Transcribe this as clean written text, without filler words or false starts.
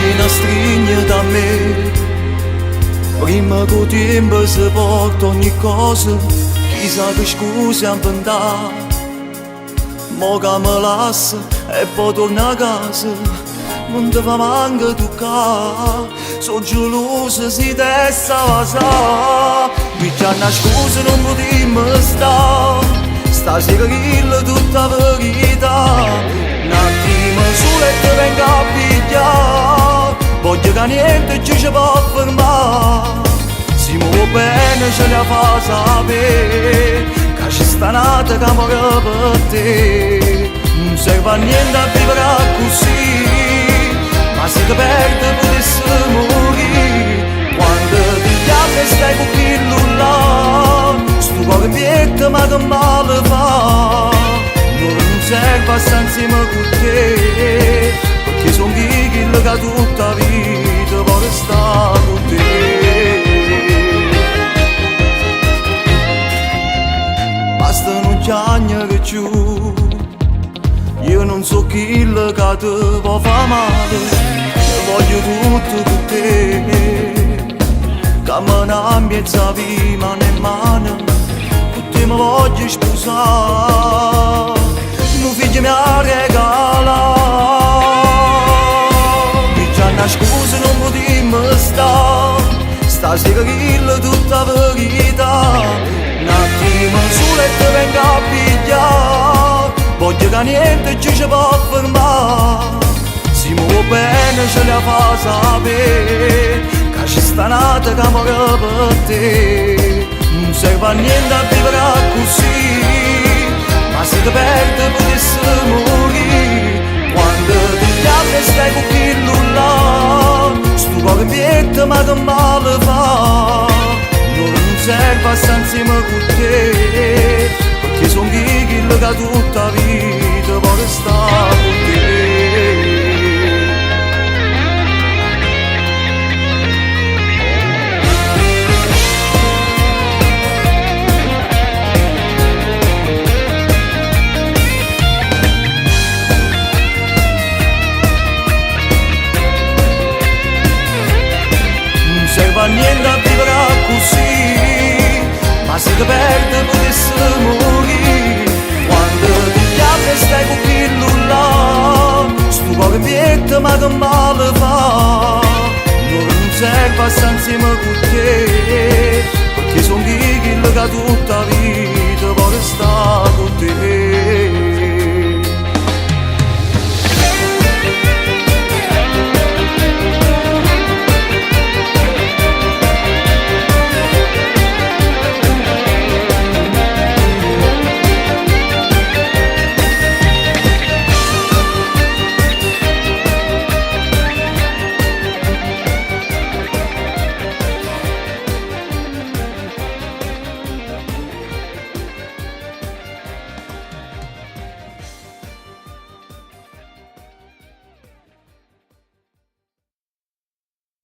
Vieni a stringere da me. Prima che il tempo si porta ogni cosa, chissà che scusa inventare. Mo che mi lascia e poi torna a casa, non ti fa manco toccare. Sono geloso si testa va. Mi c'è una scusa non potremmo stare. Stasera che tutta verità. Un attimo solo e ti vengo a pigliare. Voglio che niente ci si può fermare. Se mi vuoi bene ce la fa sapere che ci sta nata che muore per te. Non serve a niente a vivere così, ma se ti perdi potessi morire. Quando ti chiami e stai con chi là, sto cuore in pietto ma che male fa. Non serve a stare insieme con te, perché sono chi che tutta vita vuole stare con te. Basta non piangere più, io non so chi che ti può far male, voglio tutto con te. Cammina in mezzo a via, mano in mano, con te mi voglio sposare, un figlio mi ha regalato. Mi c'è una scusa non potremmo stare, stasera che tutta verità. Un attimo solo e ti vengo a pigliare, voglio che niente ci si può fermare. Se mi vuoi bene ce la fa sapere che ci sta nata che muore per te. Non serve a niente a vivere così, ma se ti perdi potessi morire. Quando ti chiami e stai con chi là, sto cuore in pietto ma che male fa. Non serve a stare insieme con te, perché sono chi che tutta vita vuole stare con te. Non serve a niente a vivere così, ma se ti perdi potessi morire. Quando ti chiami e stai con chi là, sto cuore in pietto ma che male fa. Non serve a stare insieme con te, perché sono chi che tutta vita